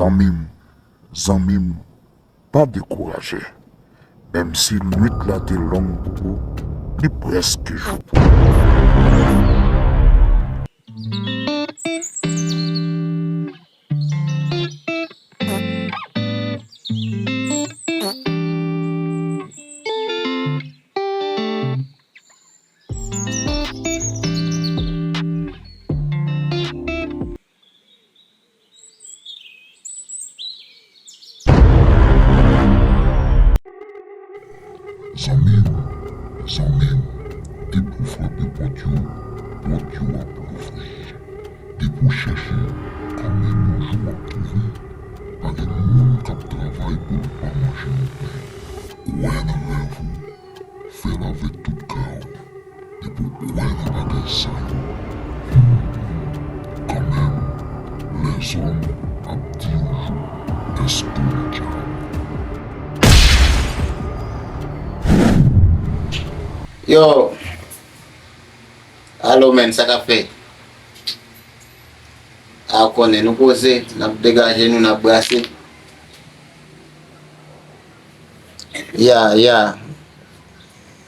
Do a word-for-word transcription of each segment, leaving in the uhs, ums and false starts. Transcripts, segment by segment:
Zanmi m, zanmi m, pa dekouraje. Menm si nwit la te long pou ou, li prèske jou pou ou. Zanmi m, zanmi m, depi w frape pòt yo, pòt yo ap louvri. Depi w chèche, kanmenm yon jou w ap twouve. Pa gen moun k ap travay pou l pa manje yon pen. Kwè nan rèv ou, fè l avèk tout kè w. Depi w kwè nan bagay sa yo, hmm, kanmenm, lèzòm ap di yon jou, èske w dyab? Yo! Alo, menn, sa k ap fèt? A, ou konnen, nou poze, n ap degaje nou, n ap brase. Ya, ya.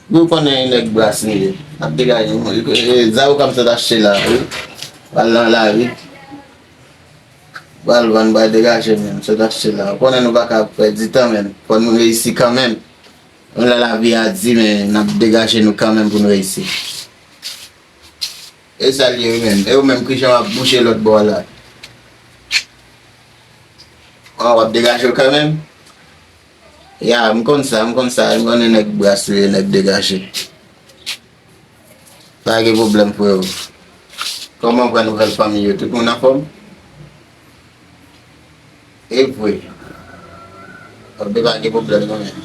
Ou konnen nèg bras li ye. N ap degaje nou. E, zawoka m sot achte la, wi. Pral nan lari. Pral vann, pral degaje, menn. M sot achte la. Ou konnen nou pa ka pèdi tan, menn. Fò nou reyisi kanmenm. Menm lè lavi a di, men n ap degaje nou kanmenm pou nou reyisi. E sa l ye, wi, menm? E ou menm, kijan w ap bouje lòt bò a la? An, w ap degaje w kanmenm? Ya, m konn sa, m konn sa. M konnen nèg bras yo ye, nèg degaje. Pa gen pwoblèm, freo. Kòman w wè nouvèl fanmi yo? Tout moun anfòm? E vre. Anben, pa gen pwoblèm, non, men.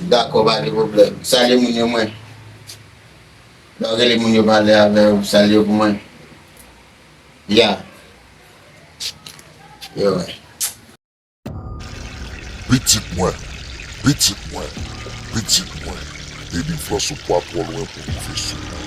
Dakò, pa gen pwoblèm. Salye moun yo, mwen. Lè w rele moun yo pale avè yo, salye yo pou mwen. Ya. Yo, wè. Pitit mwen, pitit mwen, pitit mwen, delivrans ou pa twò lwen pou twouve sou mwen.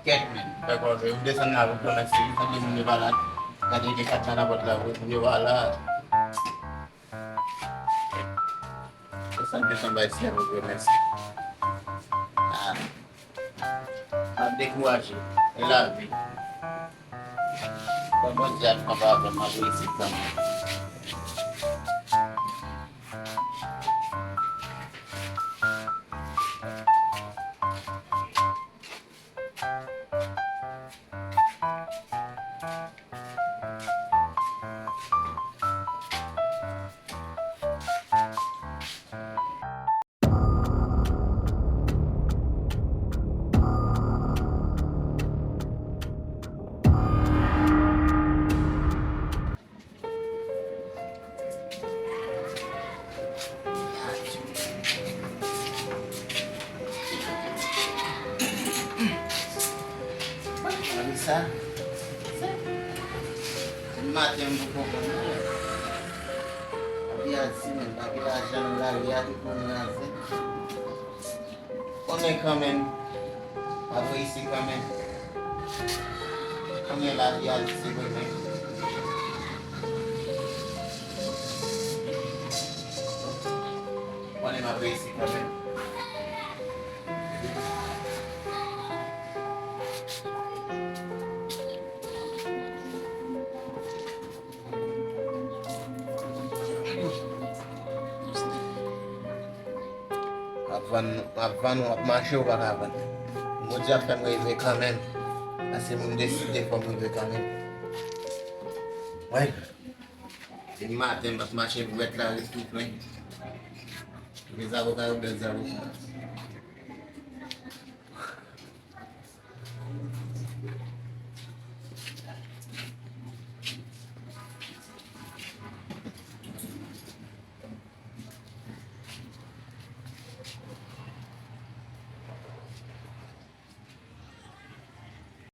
Kèt, men. Dakò, m desann la pou mèsi. Sanble moun yo pa la. Gade gen kat nan lapòt la, moun yo pa la. Desann, desann, bay si avèk yo, mèsi. Ah. M ap dekouraje. E lavi. Bon, Bondye ap kanpe avè m, m ap reyisi kanmenm. Gade sa. Depi maten m poko konprann anyen. Lavi a di, men, pa gen lajan nan lari a, tout moun raze. Konnen kanmenm, m ap reyisi kanmenm. Konnen lavi a di se vre, men konnen m ap reyisi kanmenm. W ap vann, w ap vann, w ap mache, ou pa ka vann. Bondye ap fè m rive kanmenm. Paske moun deside fò m rive kanmenm. Wi. Depi maten, m ap mache dwèt la, ret tou plen. Gen zaboka yo, bèl zaboka.